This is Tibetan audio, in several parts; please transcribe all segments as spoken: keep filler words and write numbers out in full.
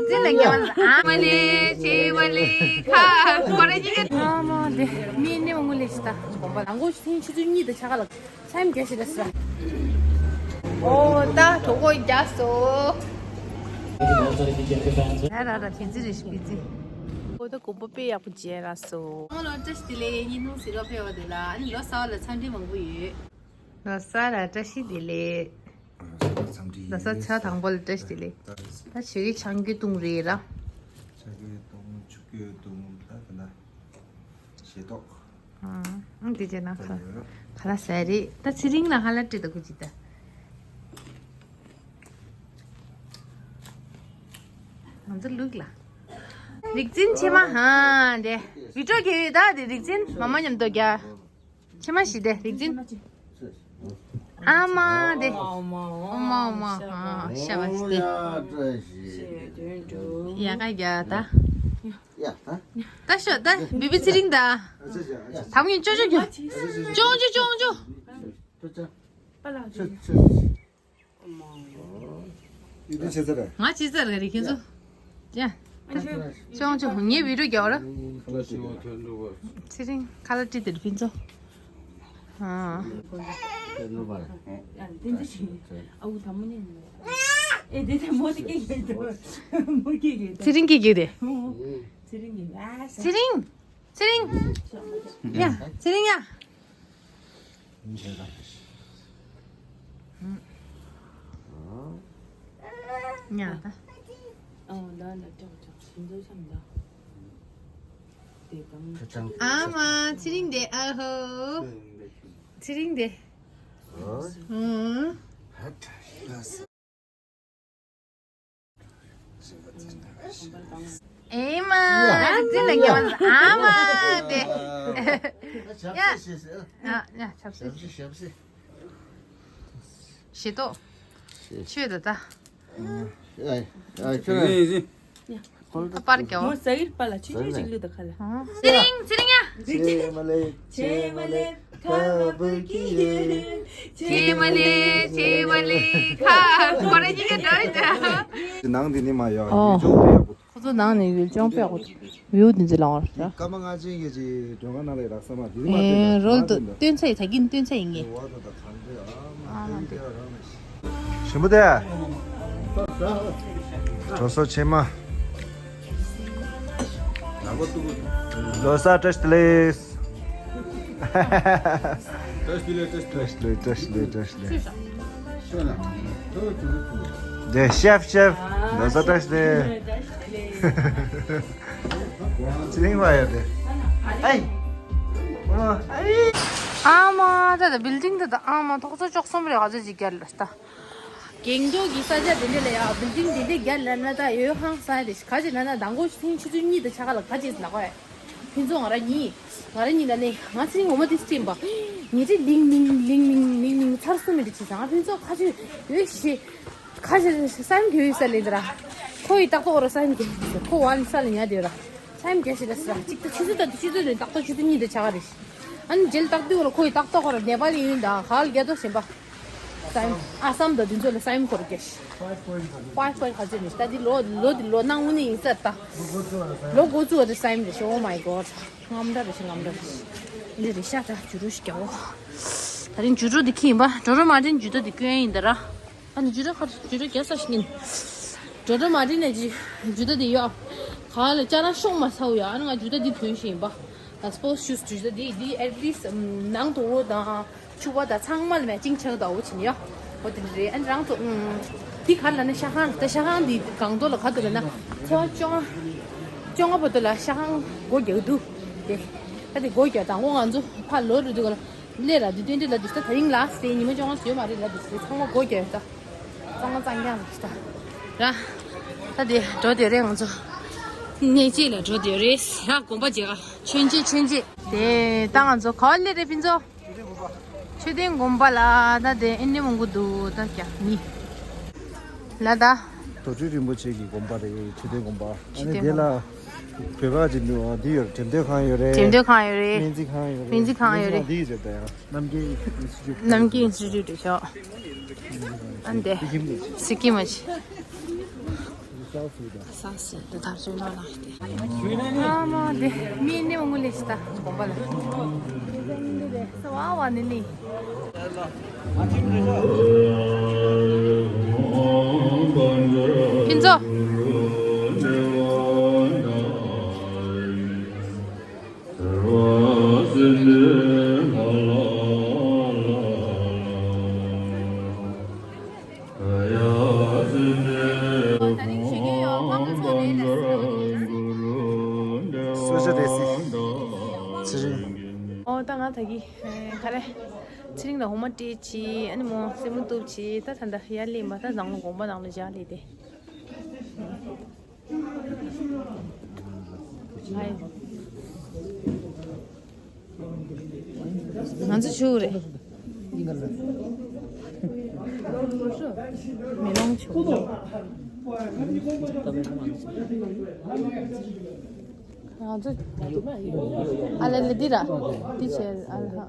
ཙི་ལ་ཉལ་བ་ཨ་མ་ལེ་ཆེ་བ་ལེ་ཁ་ཁོ་རེ་ཉི་ག་ཨ་མ་དེ་མི་ནི་མ་ངུ་ལེ་ཤི་ད་གོམ་པ་ལ་མགོ་ཤི་ཐེངས་ཆུ་ཚོད་གཉིས་དང་ཆ་ག་ལ་སེམས་རྒྱལ་ཞིག་ལ་ཟེར། ཨོ་ད་གྲོད་ཁོག་རྒྱགས་སོ། ད་ར་ར་ཕན་ཚི་རེ་ཤི་ཕན་ཚི། ཨོ་ད་གོམ་པ་དཔེ་ཡག་པོ་མཇལ་ར་སོ། ཨོ་ལོ་བཀྲ་ཤིས་བདེ་ལེགས། ཉིན་ནུ་ཟི་རོ་ཕེ་བ་དེ་ལ་ཨ་ནི་ལོ་གསར་བ་ལ་འཚམས་འདྲི་མང་པོ་ཡོད། ལོ་གསར་ལ་བཀྲ་ཤིས་བདེ་ལེགས། ལོ་གསར་ཆ་དང་པོ་ལ་བཀྲ་ཤིས་བདེ་ལེགས། ད་ཆེ་གི་ཆང་གི་བཏུང་རེད་ར། ཆང་གི་བཏུང་ཆུ་གི་བཏུང་ད་ག་ན་ཞེ་ཏོག་ཨང་དེ་ཅེ་ན་ཁ་ཁ་ལ་ཟ་རེད། ད་ཚེ་རིང་ལ་ཧ་ལ་ཏྲི་ད་ཁུ་ཅི་ད། ང་ཚོ་ལུག་ལ། རིག་འཛིན་ཆེ་མ་ཧ་འདྲེ། བི་ཀྲོ་གེ་ཡོད་ད་དེ་རིག་འཛིན་མ་མ་མཉམ་དུ་རྒྱ། ཕྱི་མ་ཞིག་དེ་རིག་འཛིན། ཨ་མ་དེ། ཨོ་མ་ཨོ་མ་ཨོ་མ་ཨོ་མ་ཤ་བ་ཞིག་དེ། ཡ་ག་རྒྱ་ད། ད་ཤོ་ད་བི་བི་ཚེ་རིང་ད། ད་ངས་ཅོ་ཅོ་རྒྱུ། ཅོང་ཅོ་ཅོང་ཅོ། ཡིད་དུ་ཆེ་ཚར་རེད། ང་ཆེ་ཚར་རེད་ཁྱེད་ཚོ། ཡ། ཅོང་ཅོ་ངའི་བི་ཌིའོ་རྒྱག་ར། ཚེ་རིང་ཁ་ལ་ཏི་དེར་ཕིན་ཚོ། ཨ། ཚེ་རིང་གིས་རྒྱུགས་དེ། ཚེ་རིང་། ཚེ་རིང་། ཚེ་རིང་། ཡ། ཚེ་རིང་ཡ། ཉ། ཨ་མ་ཚེ་རིང་དེ་ཨ་ཧོ། ཚེ་རིང་དེ། ཨ། ཨེ་མ། ཙི་ལ་ཉལ་བ་ཨ་མ་དེ། ཡ། ཡ་ཆབ་སྲིད། ཞབས་ཕྱི་ཞབས་ཕྱི། ཞེ་ཏོག་ཆོས་ད་ད། ཨ་ཨ་ཁྱོད་རང་། ཨ་པར་རྒྱག་མོ་ཟ་གིར་པ་ལ་ཆུ་ཆུ་ཅིག་ལུས་ད་ཁ་ལ། ཚེ་རིང་ཚེ་རིང་ཡ། ཆེ་མ་ལེ་ཆེ་མ་ལེ་ཁ་བུ་ཀི་ཡེ། ཆེ་མ་ལེ་ཆེ་མ་ལེ་ཁ་ཁོ་རེ་གཉིས་ཀ་འདྲ་བ་ཅག་ནང་དེ་ནི་མ་ཡོད་ཨོ། ཡུལ་ལྗོངས་དཔེ་ཡག་པོ་འདུག་ཁོ་ཚོ་ནང་ནས་ཡུལ་ལྗོངས་དཔེ་ཡག་པོ་འདུག་ཝིའུ་དེ་ཚོ་ལའང་རེད། སྐར་མ་ལྔ་ཅན་གྱི་ཅིག་མགྲོན་ཁང་ནང་ལ་ཡི་རག་ས་མ་དེ་རིང་མ་ཨེ་རོལ་དུ་སྟོན་ཚ་ཡི་ད་གིན་སྟོན་ཚ་ཡི་ངས། ཞིམ་པོ་དེ། གྲོ་སོ་ཆེན་མ། ལོ་གསར་བཀྲ་ཤིས་བདེ་ལེགས། བཀྲ་ཤིས་བདེ་ལེགས། བཀྲ་ཤིས་བདེ་ལེགས། བཀྲ་ཤིས་བདེ་ལེགས། བཀྲ་ཤིས་བདེ་ལེགས། བཀྲ་ཤིས་བདེ་ལེགས། དེ་ཤེཕ་ཤེཕ། ལོ་གསར་བཀྲ་ཤིས་བདེ་ལེགས། ཚེ་རིང་བ་ཡོད་དེ། ཨའི། ཨོ་ཨའི། ཨ་མ་ད་ད་བིལ་ཌིང་ད་ད་ཨ་མ་ཐོག་ཚོ་ཅོག་གསུམ་རེ་ག་ཚོད་ཅིག་རྒྱལ་ལ་ད། གེང་ཏོག་གི་ས་ཆ་དེ་འདྲ་ལ་ཡ་བིལ་ཌིང་དེ་འདྲ་རྒྱལ་ལ་ན་ད་ཡོད་ཧང་སང་དེ་ག་ཅིག་ན་ན་དང་གོ་ཐེངས་ཆུ་ཚོད་གཉིས་དང་ཆ་ག་ལ་ག་ཅིག་ལ་གོ་ཡ། ཕུན་ཚོགས་ང་ར་གཉིས། ང་ར་གཉིས་ལ་ནི་ང་ཚེ་རིང་འོ་མ་དེ་སྤྲིན་པ། ཉི་ཁྲི་ལིང་ལིང་ལིང་ལིང་ལིང་ལིང་ཚར་གསུམ་མི་འདྲ་བྱེད་ཙང་ཕུན་ཚོགས་ཁ་ཆུ་ཡོད་ཤེས། ཁ་ཆུ་སེམས་གྱི་ཡོད་ས་ལེ་འདི་ར། ཁོ་ཡི་ཏག་ཏག་ར་སེམས་གྱི་ཡོད་ས་ཁོ་བ་ལ་ས་ལ་ཉལ་དེ་ར། སེམས་གྱི་ཞེ་ལ་ས་ར་གཅིག་ཏུ་ཆུ་ཚོད་ད་དུ་ཆུ་ཚོད་ནས་ཏག་ཏག་ཆུ་ཚོད་གཉིས་དེ་ཆ་ག་རེ། ཨ་ནི་རྗེས་ལ་ཏག་ཏུ་ར་ཁོ་ཡི་ཏག་ཏག་ར་ནེ་པ་ལི་ཡིན་ད་ག་ལ་རྒྱ་ཐོ་ཞེན་པ། སའིམ། ཨ་སམ་དང་དེ་ཚོ་ལ་སའིམ་ཁོར་རྒྱ་ཤི། ཕའིབ་པོའིན་ཁ་ཚོད་ནི་ད་འདི་ལོ་ལོ་འདི་ལོ་ནང་དངོས་གནས་ཡིན་ས་ད། ལོ་འགོ་བཙུགས་པ་དེ་སའིམ་རེད་ཤི། Oh my god. རྔམ་འདྲ་རེད་ཤི། རྔམ་འདྲ་རེད་ཤི། འདི་རེད་ཤ་ད་ཇུ་རུ་ཤི་རྒྱ་བོ། ད་རིང་ཇུ་རུ་འདི་ཁྱི་ཡིན་པ། ཇོ་རོ་མ་ཏིན་ཇུ་ད་འདི་སྐྱོན་ཡིན་ད་ར། ཨ་ནི་ཇུ་རུ་ཁ་ཇུ་རུ་རྒྱ་ས་ཤི་ཉིན། ཇོ་རོ་མ་ཏིན་ནས་ཇི་ཇུ་ད་འདི་ཡོ། ག་ལ་ཅ་ན་ཤོང་མ་ཚའུ་ཡ། ཨ་ནི་ང་ཇུ་ད་འདི་ཐོན་ཤི་ཡིན་པ། ད་སྤོར་ཊི་ཤུ་ཊི་ཇུ་ད་འདི་འདི་at least ནང་དུ་འོ་དང་། ཕྱུ་པ་དང་ཚང་མ་ལ་མེ་ཅིང་ཆགས་འདུག་འོ་བྱས་ནས་ཡ། འོ་དེ་འདྲ་རེད། ཨ་ནི་རང་ཚོ་ཨུམ། དེ་ག་ལ་ན་ཤ་ཁང་ད་ཤ་ཁང་འདི་སྒང་ཏོག་ལ་ག་འདུག་ལ་ན། ཚེས་པ་བཅོ་ལྔ། བཅོ་ལྔ་བར་དུ་ལ་ཤ་ཁང་སྒོ་རྒྱག་འདུག་དེ། ད་དེ་སྒོ་རྒྱག་དང་པོ་ང་ཚོ་ཕར་ལོག་རེད་འདུག་ག་ལ། ལས་ར་འདི་སྟོན་འདི་ལ་འདུག་ད་ད་རིང་ལ་སྟེ་ཉི་མ་བཅོ་ལྔ་ཡོད་མ་རེད་ལ་འདུག་སྟེ་ཚང་མ་སྒོ་རྒྱག་ཡོད་ད། གཙང་མ་གཙང་རྐྱང་རེད་ད། ར། ད་དེ་འགྲོ་དེ་རེད་ང་ཚོ། གནས་མཇལ་ལ་འགྲོ་དེ་རེད། ཡ་དགོན་པ་མཇལ་ག་མཆོད་མཇལ་མཆོད་མཇལ། དེ་ད་ང་ཚོ་ག་བ་སླེབས་རེད་ཕུན་ཚོགས། མཆོད་རྟེན་དགོན་པ་ལ་ད་དེ་ཨེ་ནི་མང་པོ་འདུག་ད་རྒྱ་མི། ལ་ད། རྡོ་རྗེ་རིན་པོ་ཆེ་གི་དགོན་པ་རེད། མཆོད་རྟེན་དགོན་པ། ཨ་ནི་དེ་ལ་བོད་པ་ཅིག་འདུག་འདི་ཡོད་རེད། འགྲེམས་སྟོན་ཁང་ཡོད་རེད། འགྲེམས་སྟོན་ཁང་ཡོད་རེད། སྨན་རྩིས་ཁང་ཡོད་རེད། སྨན་རྩིས་ཁང་ཡོད་རེད། འདི་ཡོད་རེད་ད་ཡང་། རྣམ་རྒྱལ་ཨིན་སི་ཊི་ཊུཊ། རྣམ་རྒྱལ་ཨིན་སི་ཊི་ཊུཊ་རེད་ཤག་ཨ་འདི། སི་ཀིམ་ཨ་ཅི། ས་སྲིད་དེ་ཐག་ཆོད་ལོ་ལ་སྟེ། ཨ་མ་དེ་མི་ནི་མ་ངུ་ལེ་ཤི་ད་གོམ་པ་ལ། ས་བ་བ་ནི་ནི། ཕིན་ཚོ། ཨོ་ད་ང་ད་གི་ག་རེ་ཚེ་རིང་ལ་འོ་མ་སྤྲད་ཅི་ཨ་ནི་མོ་སེན་མོ་གཏུབ་ཅི་ད་ད་ད་ཡར་སླེབས་པ་ད་ནང་ལ་དགོན་པ་ནང་ལ་བཞག་སླེབས་ཏེ། ང་ཚོ་ཆུ་རེད། མེ་ལོང་ཆུ། ང་ཚོ་ཨ་ལེ་ལེ་འདི་ར་འདི་བྱས་ཨ་ལ་ཧ།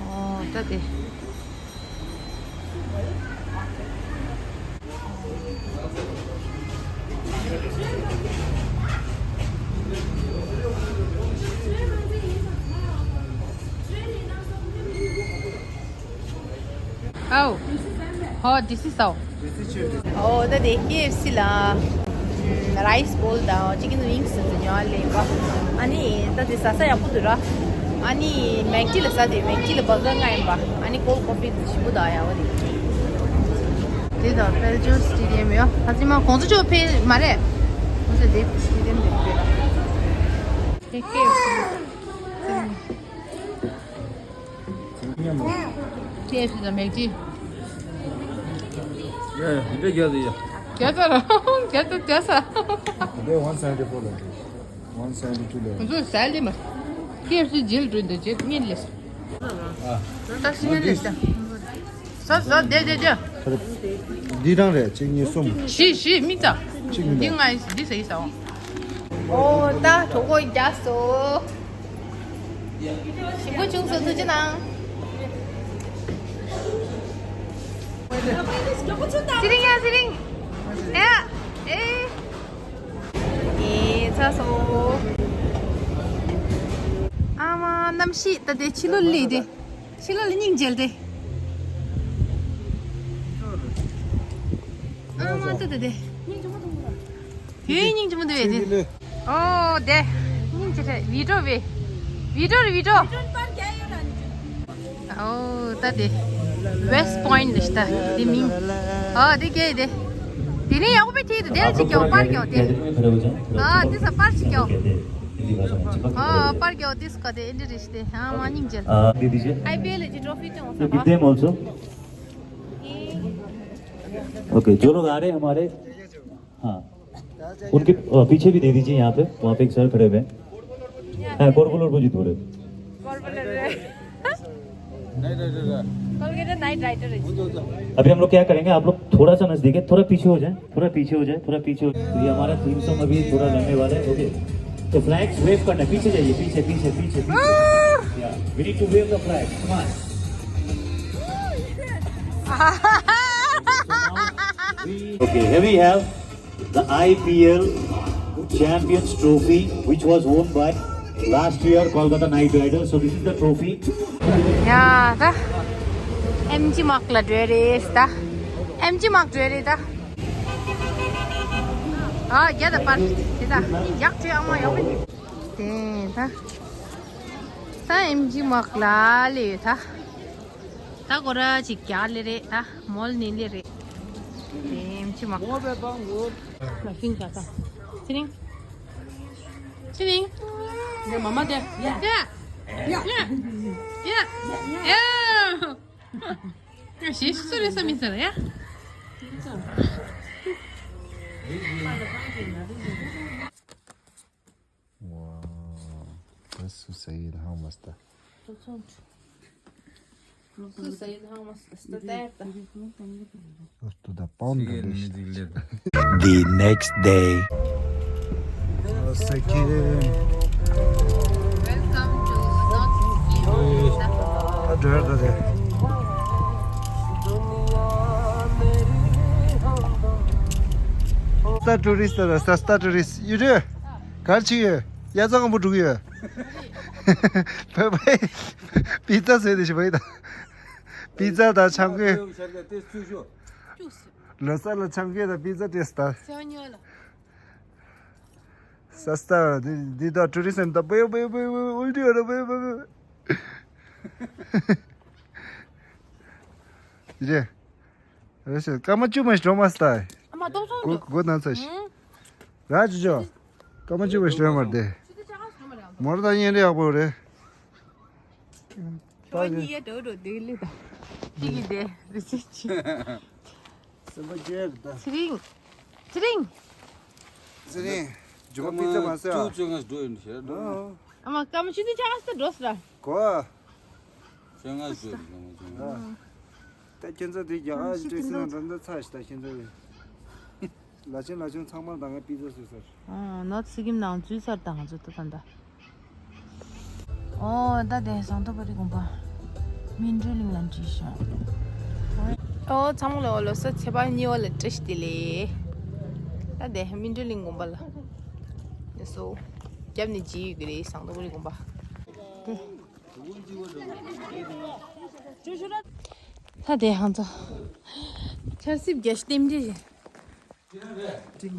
ཨོ་ད་དེ། ཨའོ། ཧོ། This is how. ཨོ་ད་དེ་ཀེ་ཨེཕ་སི་ལ་རའི་སི་བོལ་དང་ཅི་ཀེན་ཝིང་སི་ཟེར་ཉོ་བ་ལེན་པ། ཨ་ནི་ད་དེ་ཟ་ས་ཡག་པོ་འདུག་ར། ཨ་ནི་མེག་ཌི་ལ་ཟ་དེ་མེག་ཌི་ལ་བར་གར་ལྔ་ཡིན་པ། ཨ་ནི་ཀོལ་ཀོ་ཕི་ཞིམ་པོ་དང་ཡག་པོ་དེ། དེ་དང་པེལ་ཇམ་སི་ཊེ་ཌི་ཡམ་ཡོད། ཧ་ཅི་མ་གོང་ས་ཅོ་ཕེ་མ་རེད། གོང་ས་དེ་སི་ཊེ་ཌི་ཡམ་དེ་དེ་ལ་དེ་ཀེ་ཨེཕ་སི། ཀེ་ཨེཕ་སི་དང་མེག་ཌི། ཡ་ཡ། འདི་འདྲ་རྒྱག་ཟེར་ཡ། རྒྱག་ས་ར། རྒྱག་ས་རྒྱག་ས། འདི་one seventy four ལ་འདི། One seventy two ལ། ང་ཚོ་ཟ་ལེ་མ། ཀེ་ཨེཕ་སི་ཇེལ་འགྲོ་འདི་ཇེལ་ངན་ལེ། ཨ། ད་ཤི་ངན་ལེ་ད། ཟ་ཟ་བསྡད་བསྡད་བསྡད། འདི་རང་རེད་གཅིག་གཉིས་གསུམ། བཞི་བཞི་མིག་ཙ། གཅིག་མིན་འདི་ང་འདི་ཟ་ཡི་ཟ་འོང་། ཨོ་ད་གྲོད་ཁོག་རྒྱགས་སོ། ཞིམ་པོ་བྱུང་སོང་། ཐུགས་རྗེ་གནང་། ཚེ་རིང་ཡ་ཚེ་རིང་། ཨེ་ཨེ། ཨེ་ཚ་སོ། ཨ་མ་གནམ་གཤིས་ད་དེ་ཕྱི་ལོགས་ལས་དེ། ཕྱི་ལོགས་ལ་སྙིང་རྗེ་དེ། ཨ་མ་ད་དེ་དེ། ཡོད་སྙིང་རྗེ་མོ་འདུག་པས་དེ། ཨོ་དེ། སྙིང་རྗེ་རེད། བི་ཌོ་བི། བི་ཌོ་རེད་བི་ཌོ། ཨོ་ད་དེ། West Point ལ་ཤི་ད་དེ་མིང་། ཨོ་དེ་སྐད་དེ། དེ་ནས་ཡག་པོ་བྱས་དེ་དེ་ལ་ཅིག་རྒྱོབ་པར་རྒྱོབ་དེ། ཨ་དེ་ས་པར་ཅིག་རྒྱོབ། ཨ་པར་རྒྱོབ་དེ་ས་ག་དེ་ཨེ་འདྲ་རེད་ཤི་དེ། ཨ་མ་སྙིང་རྗེ། ཨ་དེ་དེ་ཤི། ཨའི་པི་ཨེལ་གྱི་ཊོ་ཕི་སྟོན་ས། तो कितने हैं also? Okay, जो लोग आ रहे हैं हमारे, हाँ, उनके अ, पीछे भी दे दीजिए। यहाँ पे, वहाँ पे एक सर खड़े हुए हैं। हाँ, कोरबुलर को जी धोरे। कोलगेट नाइट राइडर है। अभी हम लोग क्या करेंगे, आप लोग थोड़ा सा नजदीक है, थोड़ा पीछे हो जाए, थोड़ा पीछे हो जाए, थोड़ा पीछे हो जाए। तो ये हमारा थीम सॉन्ग अभी थोड़ा लगने वाला है। ओके, तो फ्लैग्स वेव करना है, पीछे जाइए, पीछे, पीछे, पीछे, पीछे। Yeah, we need to wave the flag, come on. Okay, here we have the I P L Champions Trophy, which was won by last year Kolkata Knight Riders. So this is the trophy. ཡ་ད། ཨེམ་ཇི་མག་ལ་འགྲོ་རེད་ད། ཨེམ་ཇི་མག་འགྲོ་རེད་ད། ཨ་རྒྱ་ད་པར་དེ་ད་ཡག་བྱོས་ཨ་མ་ཡག་པོ་ཡིན། དེ་ད། ད་ཨེམ་ཇི་མག་ལ་ལས་ཡོད་ད། ད་གོ་ར་ཅིག་རྒྱ་ལེ་རེད་ད། མོལ་ནི་ལེ་རེད། དེ་ཨེམ་ཆི་མ། ལ་ཤིང་ཆ་ས། ཚེ་རིང་། ཚེ་རིང་། ངའི་མ་མ་དེ། ཡ། ཡ། ཡ། ཡ། ཡ། ཞེས་སུ་རེ་ས་མི་ཚར་ཡ། Wow, that's so sad. How much that? Просто да, панда. The next day. Welcome to North Sikkim. Sasta tourist, sasta tourist. You do? གར་ཆི་ཡོད། ཡ་ཙང་གང་པོ་འགྲོ་གི་ཡོད། བོད་པའི་པི་ཙ་བཟོས་དེ་ཞིག་བོད་དང་། པི་ཙ་དང་ཆང་ཁོས། ལོ་གསར་ལ་ཆང་ཁོས་དང་པི་ཙ་སྤྲད་སོང་། སེ་ཉོ་ལ། སས་ཏཱ་འདི་འདི་དང་ཊུ་རི་སམ་དང་པོ་ཡོ་པོ་ཡོ་པོ་ཡོ་པོ་ཡོ་པོ་ཡོ། རེད། རེད་ཤག་སྐར་མ་བཅུ་མ་ཞིག་འགྲོ་མ་སྟེ། ཨ་མ་ཏོག་ཙམ་འགྲོ། སྒོ་ནང་ཚ་ཞིག་ཧུང་། ར་ཅི་ཅོ། སྐར་མ་བཅུ་མ་ཞིག་འགྲོ་མ་རེད། མོར་ད་ཉན་རེ་ཡག་པོ་རེད། ཁྱོད་གཉིས་ཡ་འགྲོ་འགྲོ་དེ་ལི་ད། ཅི་གི་དེ་རི་སི་ཅི། སེམས་པ་རྒྱལ་ད། ཚེ་རིང་། ཚེ་རིང་། ཚེ་རིང་། ཇོ་པི་ཙ་མ་ཟེར་བ། ཅུ་ཅུ་ང་འགྲོ་ཡིན་ཤེས་འགྲོ། ཨ་མ་སྐར་མ་བཅུ་དུས་ཆགས་སུ་འགྲོ་སྲ། གོ། ཅུ་ང་འགྲོ་ཡིན་ང་ཅུ་ང་། ད་ཁྱེད་ཚོ་དེ་རྒྱ་གར་ཅིག་སྲིད་ན་འགྲོ་འདི་ཚ་ཞིག་ད་ཁྱེད་ཚོ་ལ་ཆེན་ལ་ཆུང་ཚང་མར་ད་ང་པི་ཙ་བཟོས་ཚར། ཨོ་ནོར་སི་ཀིམ་ནང་འཛུལ་ཚར་ད་ང་ཚོ་ད་ད་ད། ཨོ་ད་དེ་ཟངས་མདོག་དཔལ་རི་དགོན་པ། སྨིན་གྲོལ་གླིང་ལ་འགྲིལ་ཤོག་ཨོ་ཚང་མ་ལ་ལོ་གསར་ཚེས་པ་གཉིས་པ་ལ་བཀྲ་ཤིས་བདེ་ལེགས། ད་དེ་སྨིན་གྲོལ་གླིང་དགོན་པ་ལ། ཡ་སོ། རྒྱབ་ནས་འགྲིལ་ཡོད་ཀྱི་རེད་ཟངས་མདོག་དཔལ་རི་དགོན་པ། དེ། ད་དེ་ཧང་ཚ། ཆར་སིབ་རྒྱ་ཤི་ལྟེམ་འདྲི་རེད།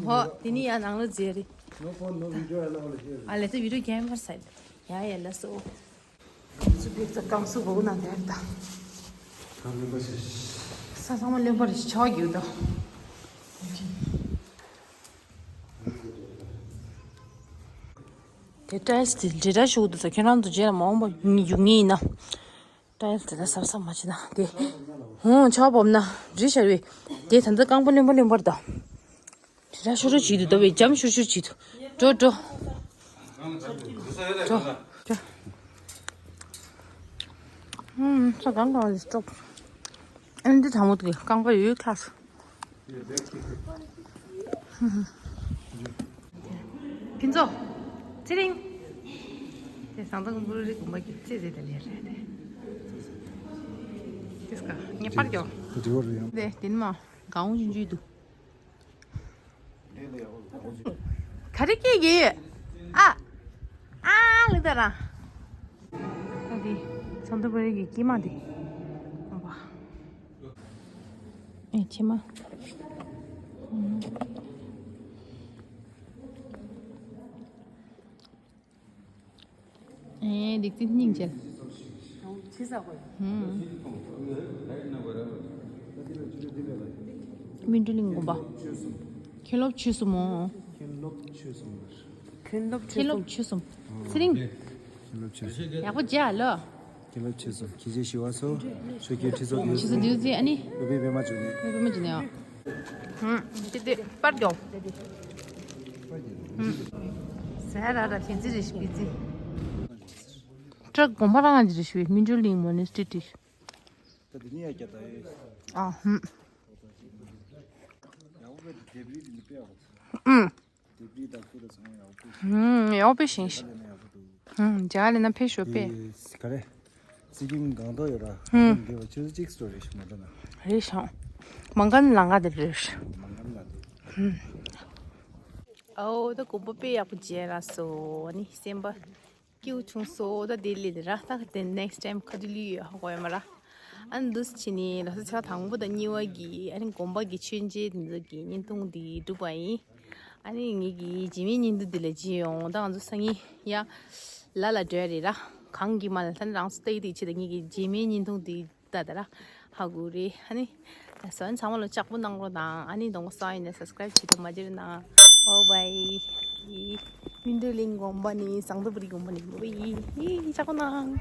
ཧོ། དེ་ནི་ཡ་ནང་ལ་མཛེས་རེད། ཨ་ལེ་ད་བི་ཌིའོ་གན་པར་སའིད། ཡ་ཡ་ལ་སོ། སུ་བིག་ཚ་ཀང་སུ་བོ་ན་དེར་ད། ས་ཚང་མ་རློན་པ་རེད་ཆོག་རྒྱུ་ད། དེ་ཏྲའི་སི་དེ་འདྲེ་འདྲ་ཞུགས་འདུག་ས་ཁྱོད་རང་ཚོ་རྗེས་ལ་མ་འོངས་པ་ཡུག་ངེས་ཡིན་ན། ཏྲའི་སི་དེ་ལ་གཟབ་གཟབ་མ་བྱེད་ན་དེ། ཧུང་ཆོག་བོབ་ན་རི་ཤར་བས། དེ་ད་ལྟ་རྐང་པ་རློན་པ་རློན་པར་ད། དེ་འདྲ་ཤུར་ཤུར་བྱེད་དུ་ད་བས་འཇམ་ཤུར་ཤུར་བྱེད་དུ། འགྲོ་འགྲོ། འགྲོ་འགྲོ། ཧུང་ས་གང་གང་ལས་སྤྲོག་ཨ་ནི་འདི་དང་པོ་དེ་རྐང་པ་ཡོད་ཁ་སོ། ཕིན་ཚོ། ཚེ་རིང་། དེ་ཟངས་མདོག་དཔལ་རི་དགོན་པ་གི་རྩེ་རེད་ད་ལེ་རེད་དེ། དེ་སྐ་ངས་པར་ཀྱོ། དེ་དེ་བར་རེད་ཡང་། དེ་དེ་ནི་མ་གང་འོང་ཅུང་ཅུང་འདུག་ག་རེ་སྐྱེས་ཀྱི་ཡོད། ཨ། ཨ་ལི་ད་ར། ད་དེ་ཟངས་མདོག་དཔལ་རི་གི་སྐྱེས་མ་དེ། ཨ་བ། ཨེ་ཕྱི་མ། ཨེ་ལིག་ཙི་སྙིང་རྗེ། ཧུམ། སྨིན་གྲོལ་གླིང་དགོན་པ། མཁན་སློབ་ཆོས་གསུམ་མོ། མཁན་སློབ་ཆོས་གསུམ། མཁན་སློབ་ཆོས་གསུམ། ཚེ་རིང་། མཁན་སློབ་ཆོས་གསུམ། ཡག་པོ་མཇལ་ལོ། དགེ་སློབ་ཆོས་གསུམ་གྱི་རྗེས་ཞུ་བ་སོ། ཆོས་ཀྱི་ཁྲི་ཚོ་དུས་ཆི་ཚོ་དུས་ཚེ་ཨ་ནི། བོད་པའི་པད་མ་བྱུང་ནས། བོད་པའི་པད་མ་བྱུང་ནས་ཨ། ཧུམ། དེ་དེ་པར་རྒྱོབ། ཧུམ། ཟ་ར་ར་ཕན་ཚི་རེ་ཞིག་ཕན་ཚི། ཏྲ་དགོན་པ་རང་ང་ཅི་རེ་ཞུ་བའི་སྨིན་གྲོལ་གླིང་མོ་ནི་སི་ཊི་ཊི། ད་དེ་ནི་ཡ་རྒྱ་ད་ཡོད། ཨ་ཧུམ། ཡང་བོད་པའི་དེབ་རིགས་དེ་འདི་དཔེ་ཡག་པོ་འདུག་ཨུམ། དེབ་རིགས་དང་ཁུ་དང་ཚང་མ་ཡག་པོ་འདུག་ཧུམ། ཡག་པོ་ཞིང་ཞིག་ཡག་པོ་འདུག་ཧུམ། རྒྱ་གར་ལ་ན་ཕེབས་ཤོག་པས། དེ་ག་རེ། སི་ཀིམ་སྒང་ཏོག་ཡོད་ར། ཧུམ། ཧུམ་འདི་བ་ཆུ་ཚོད་གཅིག་སོ་རེད་ཤི་མ་འགྲོ་ན། རེད་ཤང་། མང་ག་ནི་ལང་ག་དེ་རེད། མང་ག་ནི་ལང་དེ། ཧུམ། ཨོ་ད་དགོན་པ་དཔེ་ཡག་པོ་མཇལ་ར་སོ་ནི་སེམས་པ་སྐྱིད་པོ་བྱུང་སོ། ད་དེ་ལས་ར་ད་ག་དེ་next time་ཁ་ཐུག་ལུས་ཡོད་ཧ་གོ་ཡ་མ་ར། ཨ་ནི་འདུག་སེ་བྱས་ནས་ལོ་གསར་ཆ་དང་པོ་དང་གཉིས་པ་གི་ཨ་ནི་དགོན་པ་གི་མཆོད་མཇལ་དེ་ཚོ་གི་བརྙན་ཐུང་དེ་བསྒྲུབས་པ་ཡིན། ཨ་ནི་ངེད་ཀྱི་རྗེས་མའི་བརྙན་ཐུང་འདི་ལ་མཇལ་ཡོང་། ད་ང་ཚོ་སང་ཉིན་ཡ་ལ་ལ་འགྲོ་ཡ་རེད་ར། གངས་ཀྱི་མ་ལ་ད་ནི་རང་ཚོ་ལྟ་ཡི་དེ་ཆེད་དུ་ངེད་ཀྱི་རྗེས་མའི་བརྙན་ཐུང་འདི་ལྟ་ད་ར་ཧ་གོ་རེད། ཨ་ནི་ད་སོན་ཚང་མ་ལ་ལྕགས་པོ་གནང་རོགས་དང་། ཨ་ནི་གདོང་པ་སང་ཡིན་ན་སབ་སི་ཀ་རེབ་བྱེད་དུ་མ་བརྗེད་རོགས་གནང་། ཨོ་བའི། སྨིན་གྲོལ་གླིང་དགོན་པ་ནི་ཟངས་མདོག་དཔལ་རི་དགོན་པ་ནི་ཨོ་བའི་ལྕགས་པོ་གནང་།